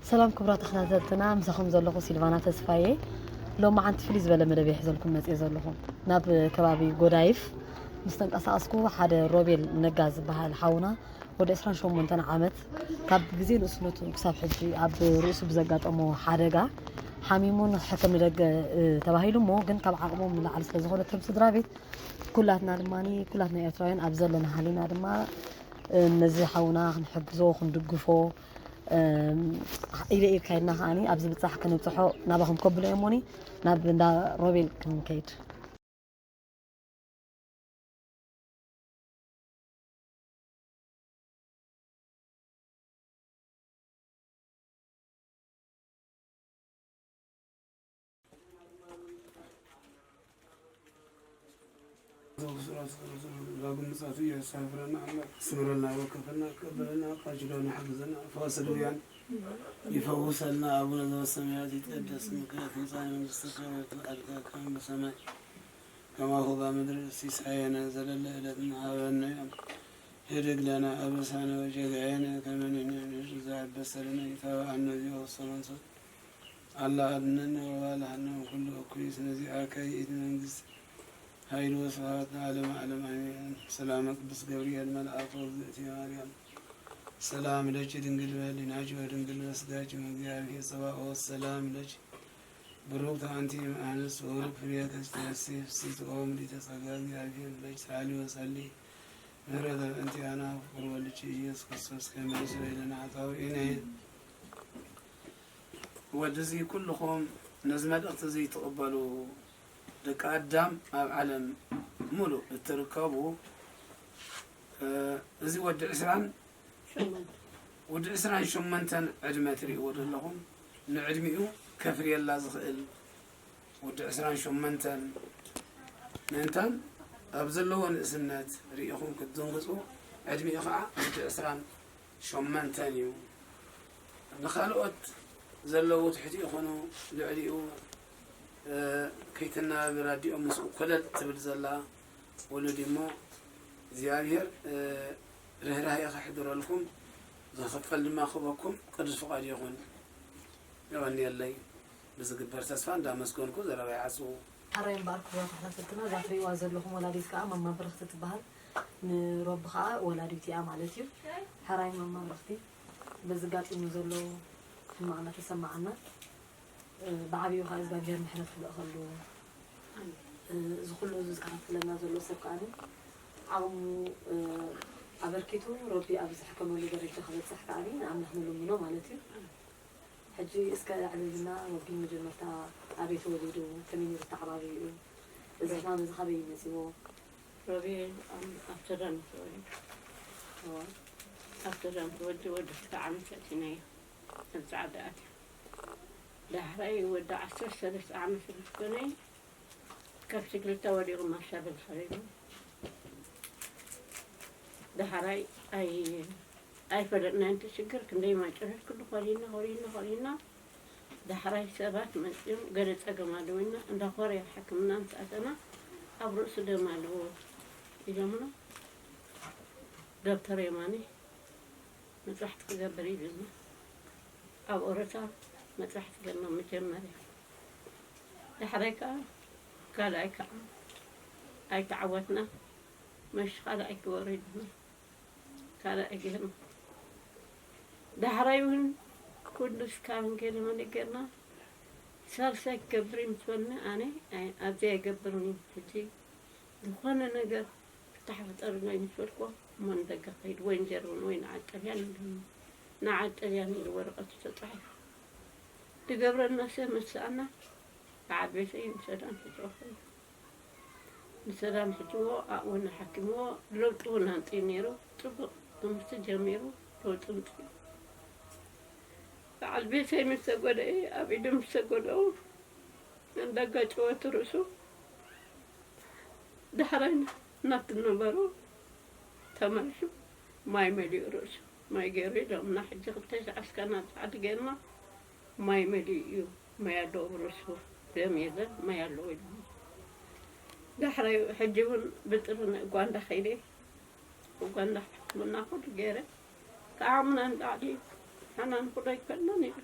ሰላም ክቡራት ተኸታተልትና፣ ምሳኹም ዘለኹ ሲልቫና ተስፋዬ። ሎማዓንቲ ፍልይ ዝበለ መደብ እየ ሒዘልኩም መፅየ ዘለኹ። ናብ ከባቢ ጎዳይፍ ምስ ተንቀሳቐስኩ ሓደ ሮቤል ነጋ ዝበሃል ሓውና ወዲ ዕስራን ሸሞንተን ዓመት ካብ ግዜ ንእስነቱ ክሳብ ሕጂ ኣብ ርእሱ ብዘጋጠሞ ሓደጋ ሓሚሙ ንክሕከም ንደገ፣ እ፣ ተባሂሉ እሞ ግን ካብ ዓቕሞም ንላዕሊ ስለ ዝኾነ እቶም ስድራ ቤት ኩላትና ድማ ኩላትና ኤርትራውያን ኣብ ዘለና ሃሊና ድማ፣ እ፣ ነዚ ሓውና ክንሕግዞ ክንድግፎ፣ እ፣ ኢለ ኢልካ ኢልና ከዓኒ ኣብዚ ብጻሕ ክንብጽሖ ናባኹም ከብሎ እየ እሞኒ ናብ እንዳ ሮቤል ክንከይድ። ዳግም ምጽኣቱ የሳፍረና ኣምላኽ፣ ስምረልና፣ ወከፈልና፣ ቀበለና፣ ቃል ኪዳኑ ሓግዘና፣ ፈወሰ ድውያን፣ ይፈውሰልና። ኣቡነ ዘበሰማያት ይትቀደስ ስምከ፣ ትምጻእ መንግስትከ፣ ወይኩን ፈቃድከ ከመ በሰማይ ከማሁ በምድር። ሲሳየነ ዘለለ ዕለትነ ሀበነ ዮም፣ ህድግ ለነ አበሳነ ወጌጋየነ ከመ ንሕነኒ ንህድግ ለዘአበሰ ለነ፣ ኢታብአነ እግዚኦ ውስተ መንሱት፣ አላ አድነነ ወባልሐነ እምኩሉ እኩይ፣ እስመ ዚአከ ይእቲ መንግስት ኃይል ወስብሐት ለዓለመ ዓለም፣ አሜን። ሰላመ ቅዱስ ገብርኤል መልአክ ወግዝእትየ ማርያም፣ ሰላም ለኪ ድንግል በሊናኪ ወድንግል በስጋኪ፣ እም እግዚአብሔር ጸባኦት ሰላም ለኪ፣ ብሩክት አንቲ እም አንስት ወብሩክ ፍሬ ከርሥኪ፣ ፍሥሕት ኦ ምልዕተ ጸጋ፣ እግዚአብሔር ለኪ፣ ሰአሊ ወጸሊ ምህረተ በእንቲአነ ፍቁር ወልድኪ ኢየሱስ ክርስቶስ ከመ ይስረይ ለነ ኃጣውኢነ። ወድዚ ኩልኹም ነዚ መልእኽቲ እዚ ትቕበሉ ደቂ ኣዳም ኣብ ዓለም ሙሉእ እትርከቡ፣ እ፣ እዚ ወዲ ዕስራን ሸሞንተ። ወዲ ዕስራን ሸሞንተን ዕድመ ትርእይዎ ዘለኹም፣ ንዕድሚኡ ከፍርየላ ዝኽእል ወዲ ዕስራን ሸሞንተን ምእንታን ኣብ ዘለዎ ንእስነት ርኢኹም ክትድንግጹ፣ ዕድሚኡ ኸዓ ወዲ ዕስራን ሸሞንተን እዩ። ንኻልኦት ዘለዉ ትሕቲ ይኹኑ ልዕሊኡ፣ እ፣ ከይተናብር ኣዲኦም ምስኡ ኮለል ትብል ዘላ ውሉድ እሞ እግዚኣብሔር፣ እ፣ ርህራሄ ከሕድረልኩም፣ ዝኽፈል ድማ ክበኩም ቅዱስ ፍቓድ ይኹን። የቐንየለይ። ብዝግበር ተስፋ እንዳመስገንኩ ዘረባይ ዓጽው። ሕራይ እምበኣር ክቡራት ተኸታተልትና፣ እዛ ትርእይዋ ዘለኹም ወላዲት ከኣ ማማ ብርኽቲ ትበሃል። ንሮቢ ከኣ ወላዲት እያ ማለት እዩ። ሕራይ ማማ ብርኽቲ፣ በዚ ኣጋጢሙ ዘሎ ሕማቕ እናተሰማዓና፣ እ፣ ብዓብዩ ከኣ እግዚኣብሔር ምሕረት ክልእኸሉ፣ እ፣ እዚ ኩሉ እዚ ዝከታተለና ዘሎ ሰብ ከኣ ዓቕሙ፣ እ፣ ኣበርኪቱ ሮቢ ኣብ ዝሕከመሉ ደረጃ ክበጽሕ ከኣ ንኣምላኽ ንልምኖ ማለት እዩ። ሕጂ እስከ ኣዕልልና፣ ሮቢ መጀመርታ ኣበይ ተወሊዱ? ከመይ ነይሩ ኣተዓባብይኡ? እዚ ሕማም እዚ ካበይ እዩ መጺዎ? ሮቢ ኣብ፣ ኣብ ሰዳን እዩ ተወሊዱ። እወ። ኣብ ሰዳን ተወሊዱ ወዲ ክልተ ዓመት ኣእቲናዮ። ኣብ ጻዕዳ ኣትዩ። ዳሕራይ ወዲ ዓሰርተ ሰለስተ ዓመት ምስ ኮነ ካብ ስግልታ ወዲቑ ማሻበል ሰሪሩ። ዳሕራይ ኣይ-፣ ኣይፈለጥናን እቲ ሽግር ክንደይ ማጨረት ኩሉ ኮሪና፣ ኮሪና፣ ኮሪና። ዳሕራይ ሰባት መጺኦም ገለ ጸገም ኣለዎ ኢልና እንዳ ኮርያ ሕክምና ምስ ኣተና ኣብ ርእሱ ደም ኣለዎ ኢሎምና። ዶክተር የማነ መጽሓፍቲ ክገብር ኢሉና ኣብ ኦሮታ መጽሓፍቲ ገርና መጀመርያ። ዳሕራይ ከኣ ካልኣይ ከኣ ኣይተዓወትና፣ መሽ ካልኣይ ክወሪድና ካልኣይ ገርና። ዳሕራይ እውን ኩሉ ስካን ገለ መለ ገርና ሳልሳይ ክገብር እዩ ምስ በልና ኣነ ኣይ-፣ ኣብዚ ኣይገብርን እዩ ሕጂ ዝኾነ ነገር ፍታሕ ፍጠርለይ ምስ በልክዎ፣ እሞ ንደገ ከይድ ወይ ንጀርመን ወይ ንዓዲ ጣልያን ኢሉኒ። ንዓዲ ጣልያን ኢሉ ወረቐቱ ተጻሒፉ። ዝገብረልና ሰብ ምስ ሰኣና፣ በዓል ቤተይ ንሰዳን ሕጅዎ ኾይኑ። ንሰዳን ሕጅዎ፣ ኣብኡ እውን ሓኪምዎ፣ ለውጢ እውን ኣምጺኡ ነይሩ። ጽቡቕ ትምህርቲ ጀሚሩ፣ ለውጢ ኣምጺኡ። በዓል ቤተይ ምስ ተጎድኤ፣ ኣብ ኢዱ ምስ ተጎድኦ፣ እንዳጋጨወ እቲ ርእሱ ዳሕራይ ናብቲ ነበሮ ተመልሱ ማይ መሊኡ ርእሱ ማይ ገይሩ ኢሎምና። ሕጂ ክልተ ሺሕ እስከ ናብ ጻዕዲ ገይርና ማይ መሊኡ እዩ። ማይ ኣለዎ ብርእሱ ደም የለን ማይ ኣለዎ ኢሎምና። ዳሕራይ ሕጂ እውን ብጥሪ ንኡጋንዳ ከይደ ኡጋንዳ ሕክምና ኩሉ ገይረ ካብ ዓቕምና ንላዕሊ ሓናን ኩሎ ኣይኮነን ኢሉ።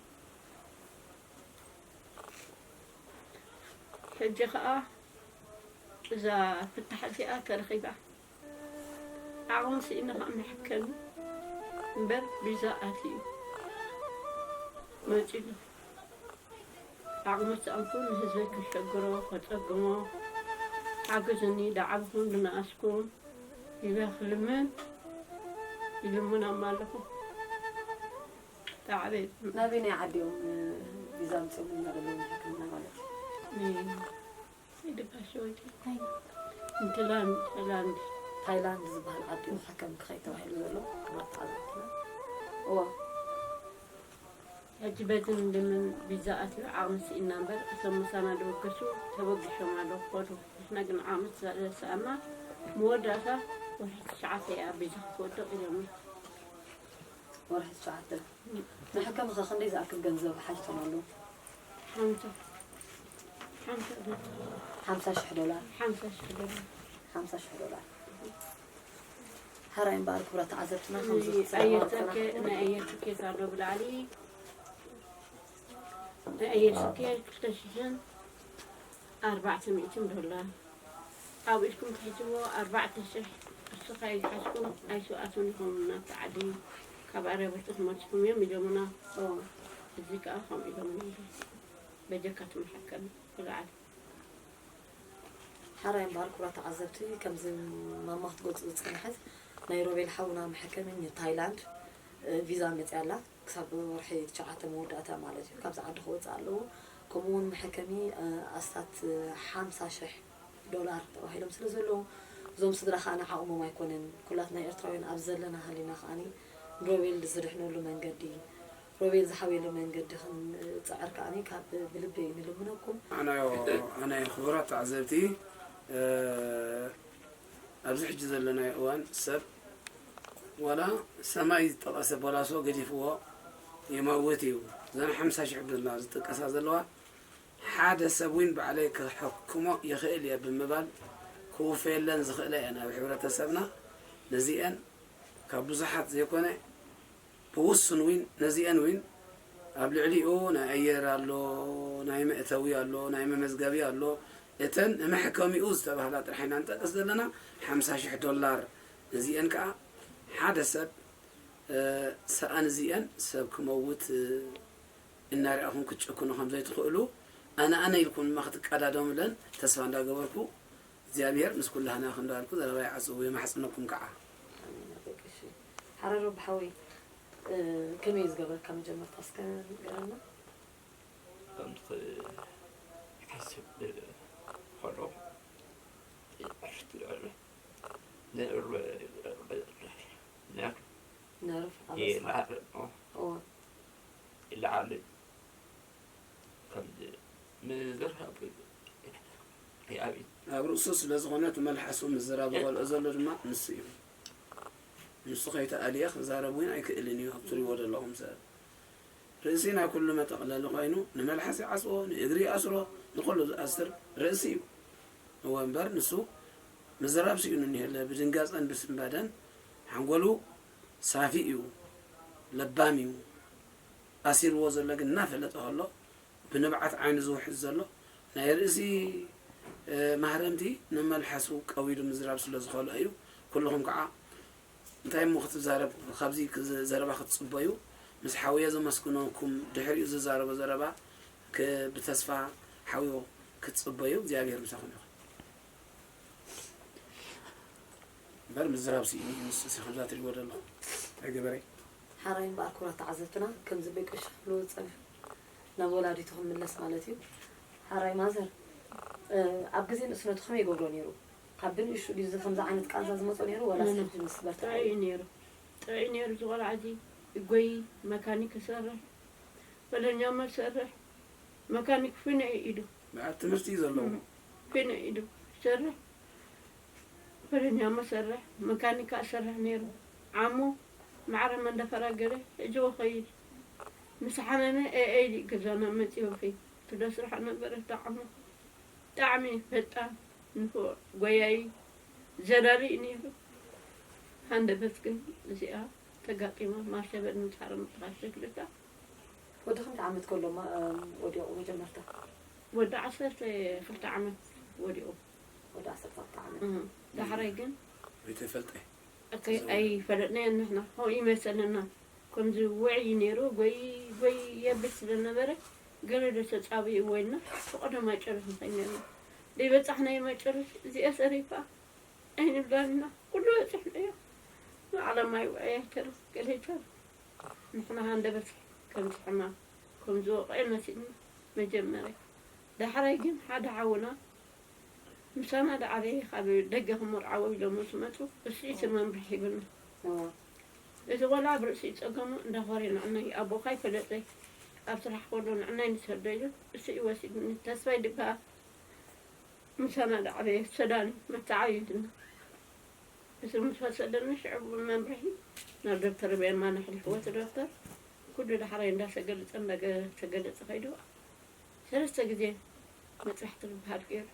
ሕጂ ኸኣ እዛ ፍታሕ እዚኣ ተረኺባ። ዓቕሚ ስኢና ኸዓ መሐከሚ እምበር ቪዛ ኣትዩ መጺሉ። ዓቕሚ ተኣንኩ ንህዝበይ ከሸግሮ፣ ከጸግሞ፣ ሓግዙኒ፣ ደዓብኹም ዝነኣስኩም ኢለ ክልምን ይልምን ኣማ ኣለኹ። ጣዕበ ናበየናይ ዓዲ እዮም ቪዛ ኣምፂኦም እናበሉ ሕክምና ማለት እዩ? ይድባሽ ወዲ እንትላንድ ታይላንድ ታይላንድ ዝበሃል ዓዲ እዩ ሕከም ክኸይ ተባሂሉ ዘሎ ክብረት ተዓዘብትና። እዋ ሕጂ በቲ ምንድምን ቪዛ ኣትዩ ዓቕሚ ስኢና እምበር እቶም ምሳና ደበገሱ ተበጊሶም ኣለዉ ክኸዱ። ንሕና ግን ዓቕሚ ስለዘይሰኣና መወዳእታ ወርሒ ትሽዓተ እያ ቪዛ ክትወድቕ ኢሎምና። ወርሒ ትሽዓተ ንሕክምኸ ክንደይ ዝኣክል ገንዘብ ሓቲቶም ኣለዉ? ሓምሳ ሓምሳ ዶላር ሓምሳ ሽሕ ዶላር ሓምሳ ሽሕ ዶላር ሓምሳ ሽሕ ዶላር ሓራይ እምበኣር ክብረት ተዓዘብትና ከምዚ ክትስዕርዎ ኣየር ኣለና። ትኬት ናይ ኣየር ትኬት ኣሎ ብላዕሊ ናይ ኣየር ትኬት ክልተ ሽሕን ኣርባዕተ ሚእትን ዶላር ኣብ ኢድኩም ትሕዝዎ ኣርባዕተ ሽሕ እስኻ ይሓዝኩም ኣይስውኣቱን ኢኹም ናብቲ ዓዲ ካብ ኣረብቲ ክመልስኩም እዮም ኢሎምና። እዚ ከዓ ከምኡ ኢሎም በጀካ ትምሓከም ብላዕሊ ሓራይ እምበኣር ክቡራት ተዓዘብቲ፣ ከምዚ ማማ ክትገልጾ ዝጸንሐት፣ ናይ ሮቤል ሓውና መሐከሚ ንታይላንድ ቪዛ መጺኣ ኣላ። ክሳብ ወርሒ ትሽዓተ መወዳእታ ማለት እዩ። ካብዚ ዓዲ ክወጽእ ኣለዎ። ከምኡ እውን መሐከሚ ኣስታት ሓምሳ ሽሕ ዶላር ተባሂሎም ስለ ዘለዉ፣ እዞም ስድራ ከኣ ንዓቕሞም ኣይኮነን። ኩላትና ኤርትራውያን ኣብ ዘለና ሃሊና ከኣ ንሮቤል ዝድሕነሉ መንገዲ ሮቤል ዝሓብየሉ መንገዲ ክንጽዕር ከኣ ካብ ብልቢ ንልምነኩም። ኣናዮ ኣናዮ ክቡራት ተዓዘብቲ ኣብዚ ሕጂ ዘለናዮ እዋን ሰብ ዋላ ሰማይ ዝጠቐሰ ቦላሶ ገዲፍዎ ይመውት እዩ። እዘን ሓምሳ ሽሕ ብልና ዝጥቀሳ ዘለዋ ሓደ ሰብ ውን ባዕለይ ክሕክሞ ይኽእል እየ ብምባል ክውፈየለን ዝኽእላ እየን ኣብ ሕብረተሰብና። ነዚአን ካብ ብዙሓት ዘይኮነ ብውሱን ዊን ነዚአን ዊን ኣብ ልዕሊኡ ናይ ኣየር ኣሎ፣ ናይ መእተዊ ኣሎ፣ ናይ መመዝገቢ ኣሎ። እተን ንመሕከሚኡ ዝተባህላ ጥራሕ ኢና ንጠቅስ ዘለና። ሓምሳ ሽሕ ዶላር ነዚአን ከዓ ሓደ ሰብ ሰኣን እዚአን ሰብ ክመውት እናርኣኹም ክትጭክኑ ከም ዘይትኽእሉ ኣነ ኣነ ኢልኩም ድማ ክትቀዳደሙለን ተስፋ እንዳገበርኩ እግዚኣብሔር ምስ ኩላህና ክንዳልኩ ዘረባይ ዓጽው የማሕጽነኩም ከዓ። ሓረር ኣቦ ሓወይ ከመይ እዩ ዝገበረካ መጀመርታ እስከ ንገረና። ከምቲ ክሓስብ ከለኹ ይዕርፍ ትልዕሉ ነርቭ ነርቭ ነርቭ ኣበሳ ይላዕል ከምዚ ምዝራብ ይኣብይ ኣብ ርእሱ ስለ ዝኾነ እቲ መልሓሱ ምዝራብ ዝኸልኦ ዘሎ ድማ ንሱ እዩ። ንሱ ከይተኣልየ ክዛረብ እውን ኣይክእልን እዩ። ኣብ ትሪእዎ ዘለኹም ሰብ ርእሲ ናይ ኩሉ መጠቕለሊ ኮይኑ ንመልሓስ ይዓፅዎ፣ ንእግሪ ይኣስሮ፣ ንኹሉ ዝኣስር ርእሲ እዩ። እወ እምበር ንሱ ምዝራብ ስኢኑ እኒሀለ ብድንጋፀን ብስንባደን ሓንጎሉ ሳፊ እዩ፣ ለባም እዩ። ኣሲርዎ ዘሎ ግን እናፈለጠ ከሎ ብንብዓት ዓይኑ ዝውሕዝ ዘሎ ናይ ርእሲ ማህረምቲ ንመልሓሱ ቀዊዱ ምዝራብ ስለ ዝኸልኦ እዩ። ኩልኹም ከዓ እንታይ እሞ ክትዛረብ ካብዚ ዘረባ ክትፅበዩ ምስ ሓውየ ዘመስግነኩም ድሕሪኡ ዝዛረቦ ዘረባ ብተስፋ ሓውዮ ክትፅበዩ እግዚኣብሔር ምሳኹም ይኹን። እምበር ምዝራብ ስኢኑ እዩ ንሱ ሲ ከምዛ ትሪእዎ ዘለኹም ኣይገበረይ። ሓራይ እምበኣር ክቡራት ተዓዘብትና ከምዚ ብቅሻ ክብሉ ዝፀንሑ ናብ ወላዲቱ ክምለስ ማለት እዩ። ሓራይ ማዘር ኣብ ግዜ ንእስነቱ ከመይ ይገብሮ ነይሩ? ካብ ብንእሽቱ ድዩ ከምዚ ዓይነት ቃንዛ ዝመፆ ነይሩ ወላስ ሕጂ ምስ በርትዐ ጥዑይ እዩ? ነይሩ። ጥዑይ ነይሩ። እዚ ቆልዓ እዚ ይጎይ፣ መካኒክ ይሰርሕ፣ ፈለኛማ ይሰርሕ፣ መካኒክ ፊኖ እዩ ኢዱ። በዓል ትምህርቲ እዩ ዘለዎ። ፊኖ ኢዱ ይሰርሕ፣ ፈለኛማ ይሰርሕ፣ መካኒክ ከኣ ይሰርሕ ነይሩ። ዓሙ ማዕረ መንደፈራ ገለ ሕጂ ይኸይድ። ምስ ሓመመ ኤኤ ኢሉ እዩ ገዛና መፂኡ ይኸይድ። ትደስርሖ ነበረት ዓሙ። ብጣዕሚ ፈጣን ንፉዕ ጎያዪ ዘላሊ እዩ ነይሩ። ሃንደበት ግን እዚኣ ተጋጢማ ማርሸበል ንምፅሓር ምጥቃስ ክልተ ወዲ ክንደይ ዓመት ከሎ ማ- እም፣ ወዲቑ መጀመርታ? ወዲ ዓሰርተ ክልተ ዓመት ወዲቑ። ወዲ ዓሰርተ ክልተ ዓመት። እህ፣ ዳሕራይ ግን ዘይተፈልጠ እከይ ኣይፈለጥናዮን ንሕና። ከምኡ ይመሰለና። ከምዚ ውዕይ ነይሩ፣ ጎይ ጎይ የብል ስለነበረ ገለ ዶ ተጻብእዎ ኢልና ብቐደም ኣጨርስ ንኸይድ ነርና። ደይበጻሕናዮ መጨረስ እዚኣ ሰሪፋ ኣይንብላልና። ኩሉ በጺሕናዮ። ንዓለም ኣይውዕያ ይተርፍ፣ ገለ ይተርፍ። ንሕና ሃንደበት ከምዚ ሕማም ከምዚ ወቕዒ መሲልና መጀመርያ። ዳሕራይ ግን ሓደ ሓውና ምሳና ደዓበየ ካብ ደገ ክመርዓዎ ኢሎም ምስ መጹ ርእሲ እቲ መምርሒ ሂብና። እዎ። እቲ ቆልዓ ብርእሲ ጸገሙ እንዳኾረ ንዕናይ ኣቦኻ ይፈለጠይ ኣብ ስራሕ ከሎ ንዕናይ ንሰዶ ኢሉ እሱ እዩ ወሲድኒ። ተስፋይ ድበሃል ምሳና ደዓበየ ሰዳኒ መተዓብይትና። እዚ ምስ ወሰደኒ ሽዑ ብመምርሒ ናብ ዶክተር ቤማ ነሕሊፍዎ እቲ ዶክተር ኩሉ ዳሕራይ እንዳተገለጸ እንዳተገለጸ ከይዱ ሰለስተ ግዜ መጥባሕቲ ዝበሃል ገይሩ።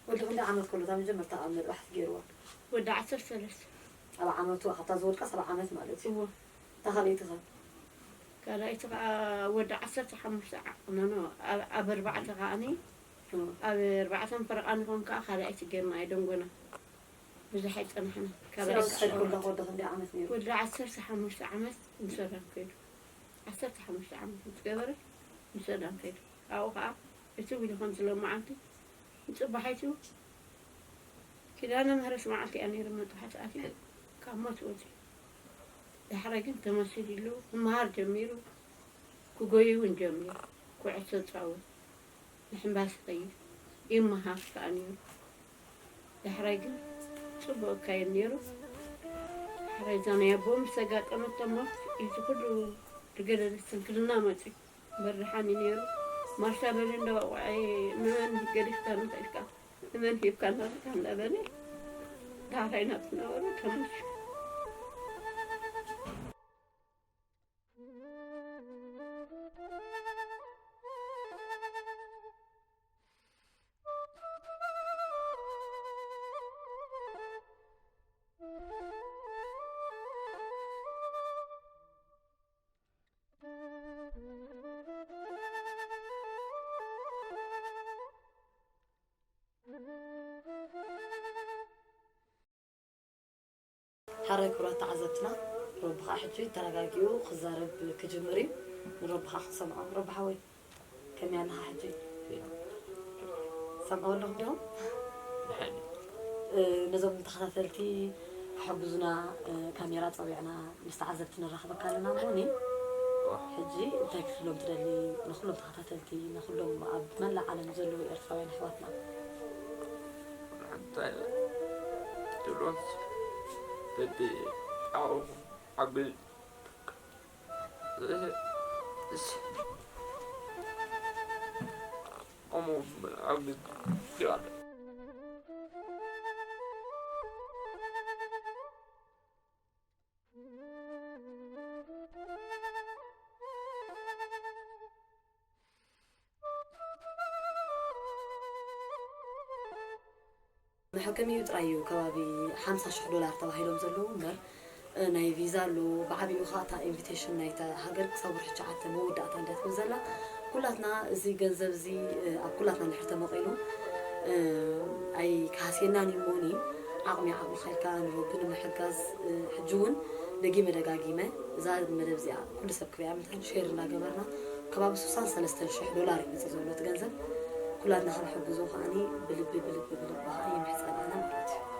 ወዲ ክንደይ ዓመት ከሎ እታ መጀመርታ ኣብ መጥባሕቲ ገይርዋ? ወዲ ዓሰርተ ሰለስተ ኣብ ዓመቱ ካብታ ዝወድቃ ሰብዓ ዓመት ማለት እዩ። እዎ። እታ ካልኣይቲ ኸ? ካልኣይቲ ከዓ ወዲ ዓሰርተ ሓሙሽተ ዓ- ኖ ኖ ኣብ- ኣብ ኣርባዕተ ከዓኒ እም። ኣብ ኣርባዕተን ፈረቓን ይኾን ከዓ ካልኣይቲ ገይርና ኣይደንጎና ብዙሕ ኣይፀናሕና። ካልኣይቲ ስራው ዝኸድ ከሎ ወዲ ክንደይ ዓመት ነይሩ? ወዲ ዓሰርተ ሓሙሽተ ዓመት ንሰላም ከይዱ። ዓሰርተ ሓሙሽተ ዓመት ምስ ገበረ ንሰላም ከይዱ። ኣብኡ ከዓ እቲ ውሊ ከምዚ ሎመዓንቲ ንፅባሒቱ ኪዳነ ምህረት መዓልቲ እያ ነይሩ መጥባሕቲ ኣትዩ ካብ ሞት ወፂኡ። ዳሕራይ ግን ተመሲሉ ኢሉ ክመሃር ጀሚሩ። ክጎይ እውን ጀሚሩ። ኩዕሶ ፃወት ንሕምባስ ይኸይድ ይመሃር ከዓ ነይሩ። ዳሕራይ ግን ፅቡቅ እካየድ ነይሩ። ዳሕራይ እዛ ናይ ኣቦ ምስ ተጋጠመት ተሞ እቲ ኩሉ ዝገደደ ስንክልና መፅዩ። በርድሓኒ ነይሩ። ማርሻ በሊ እንዳወቕዐ ንመን ገዲፍካ ንኽእልካ ንመን ሂብካ ንኽእልካ እንዳበለ ዳሕራይ ናብ ዝነበሩ ተመልሱ። ሓራይ ክቡራት ተዓዘብትና፣ ረቢ ኸዓ ሕጂ ተረጋጊኡ ክዛረብ ክጅምር እዩ። ንረቢ ኸዓ ክንሰምዖ። ረቢ ሓወይ፣ ከመይ ኣለኻ ሕጂ? ሰምዕዎ ኣለኹም ዲኹም? ድሓን እ፣ ነዞም ተኸታተልቲ ክሕግዙና፣ እ፣ ካሜራ ጸዊዕና ምስ ተዓዘብቲ ንራኸበካ ኣለና እሞ፣ እኔ ሕጂ እንታይ ክትብሎም ትደሊ ንኹሎም ተኸታተልቲ፣ ንኹሎም ኣብ መላእ ዓለም ዘለዉ ኤርትራውያን ኣሕዋትና? እንታይ ትብሎምስ በቢ ዓቕምኹም ሓግዙ። እስ ዓቕምኹም ሓግዙ። መሐከሚኡ ጥራይ እዩ ከባቢ ሓምሳ ሽሕ ዶላር ተባሂሎም ዘለዉ እምበር፣ እ፣ ናይ ቪዛ ኣሎ፣ ብዓቢኡ ኸዓ እታ ኢንቪቴሽን ናይታ ሃገር ክሳብ ወርሒ ትሽዓተ መወዳእታ እንድያ ትብል ዘላ። ኩላትና እዚ ገንዘብ እዚ፣ እ፣ ኣብ ኩላትና እንድሕር ተመቒሉ፣ እ፣ ኣይከሃስየናን እዩ እሞኒ፣ ዓቕሚ ዓቕምኻ ኢልካ ንረቢ ንምሕጋዝ፣ እ፣ ሕጂ እውን ደጊመ ደጋጊመ እዛ መደብ እዚኣ ኩሉ ሰብ ክሪኣ መታን ሼር እናገበርና ከባቢ ስሳን ሰለስተን ሽሕ ዶላር እዩ መፅእ ዘሎ እቲ ገንዘብ። ኩላትና ክንሕግዞ ከዓኒ ብልቢ፣ ብልቢ፣ ብልቢ ከዓ ይምሕፀን ኣነ ማለት እዩ።